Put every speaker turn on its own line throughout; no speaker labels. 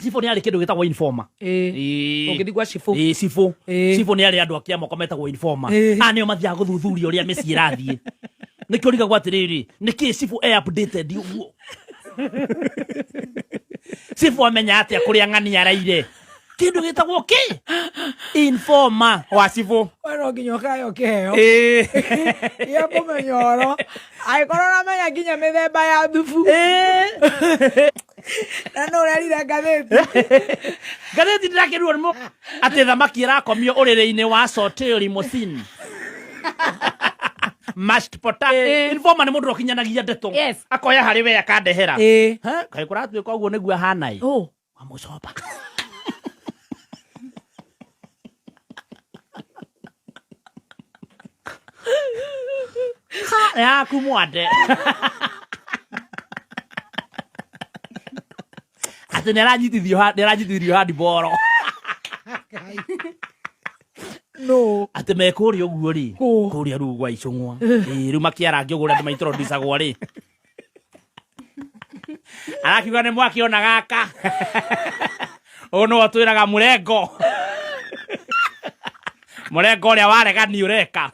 Cibũ nĩ arĩ kĩndũ gĩtagwo informer.
Ĩĩ.
Ĩĩ.
Ũngĩthiĩ gwa cibũ.
Ĩĩ, cibũ.
Ĩĩ.
Cibũ nĩ arĩ andũ a kĩamoko metagwo informer.
Ĩĩ.
Aya nĩo mathiaga gũthuthuria ũrĩa mĩciĩ ĩrathiĩ. Nĩkĩo ũrigagwo atĩrĩrĩ, nĩkĩĩ cibũ e updated ũguo? Cibũ amenya atĩa kũrĩa ng'ania araire? Kĩndũ gĩtagwo kĩ? Informer wa cibũ.
We no nginya ũkayo kĩheo
Ĩĩ.
gĩa kũmenya ũhoro angĩkorwo ũramenya nginya mĩthemba ya thubu.
Ĩĩ.
Na nũ ũrerire ngathĩti?
Ngathĩti ndĩrakĩrwo nĩ atĩ thamaki ĩrakomio ũrĩrĩ-inĩ wa Soteo limousine. Mashed potato. Informer nĩ mũndũ ũkinyanagia ndeto.
Yes.
Akoya harĩ we akandehera.
Ĩĩ.
Ha, kaĩ kũratuĩka ũguo nĩguo ahana ĩ.
Ũ.
Wamũcoba. Ha, yaku mwande. Atĩ nĩ aranyitithio nĩ aranyitithirio handiboro.
Nũ?
Atĩ me kũrĩa ũguo rĩ.
Kũ?
Kũrĩa rĩu gwa Icũng'wa. Ĩĩ, rĩu makĩarangia ũguo ũrĩa andũ maitũrondicagwo rĩ. Arakiuga nĩ mwakĩona gaka. Ũyũ nĩwe ũtwĩraga mũrengo. Mũrengo ũrĩa waregani ũreka.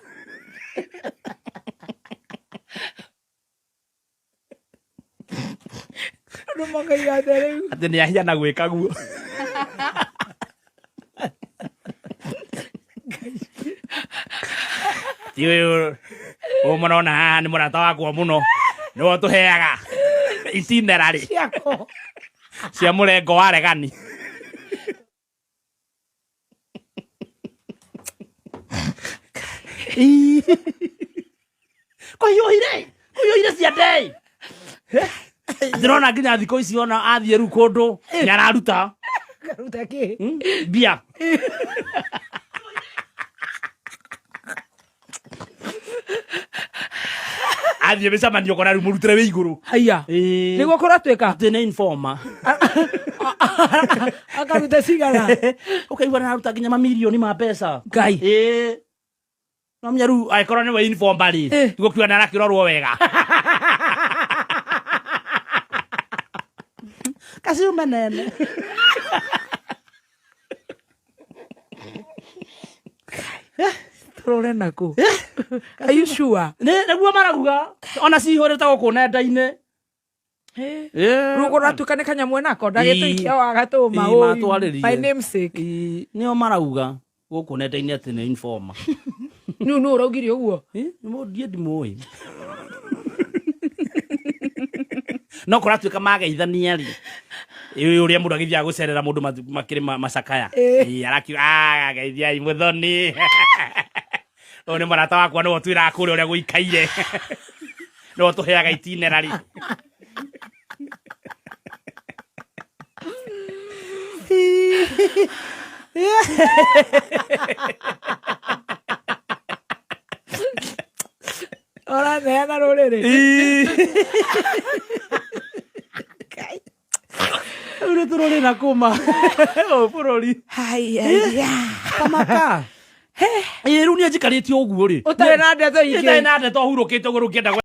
Andũ makaiga atĩa rĩu?
Atĩ nĩ ahiana gwĩka guo. Ti ũyũ ũyũ mũrona haha nĩ mũrata wakwa mũno. Nĩwe ũtũheaga itinerary
Ciako.
cia mũrengo wa regani. Kũhiũhire kũhiũhire ciande ndĩrona nginya thikũ ici ona athiĩ rĩu kũndũ nĩ araruta.
Karuta kĩ?
Mbia. Athiĩ mĩcemanio kona rĩu mũrutĩre wĩ igũrũ.
Haiya.
Ĩĩ.
Nĩguo kũratuĩka.
Atĩ nĩ informer.
Akaruta cigana?
Ũkaigua nĩ araruta nginya mamirioni ma mbeca.
Ngai.
Ĩĩ. No menya rĩu angĩkorwo nĩwe informer rĩ, tiguo nĩ arakĩrorwo wega. Kaciume nene.
Tũrore naku. Are you sure?
Nĩguo marauga ona cihũrĩte gũkũ nenda-inĩ. Ĩĩ.
Rĩu kũratuĩka nĩ kanyamũ nako ndagĩtũikia wa gatũma.
Ĩĩ, matwarĩrie.
My namesake.
Ĩĩ, nĩo marauga gũkũ nenda-inĩ atĩ nĩ informer.
Nũ nũ ũraugire ũguo?
Ĩ, ndiĩ ndimũĩ. No kũratuĩka mageithania rĩ, ĩ, ũrĩa mũndũ agĩthiaga gũcerera mũndũ makĩrĩ macakaya. Ĩ, arakiuga, "Ah, geithiai mũthoni. Ũyũ nĩ mũrata wakwa nĩwe ũtwĩraga kũrĩa ũrĩa gũikaire. Nĩwe ũtũheaga itinerary."
Ũraneana rũrĩrĩ.
Rĩu nĩ tũrũrĩ na kũma o bũrũri.
Haiya.
Tamaka. Ĩ, rĩu niĩ njikarĩte ũguo rĩ.
Ũtarĩ na ndeto ingĩ.
Itarĩ na ndeto hurũkĩte ũguo rĩu ngĩenda.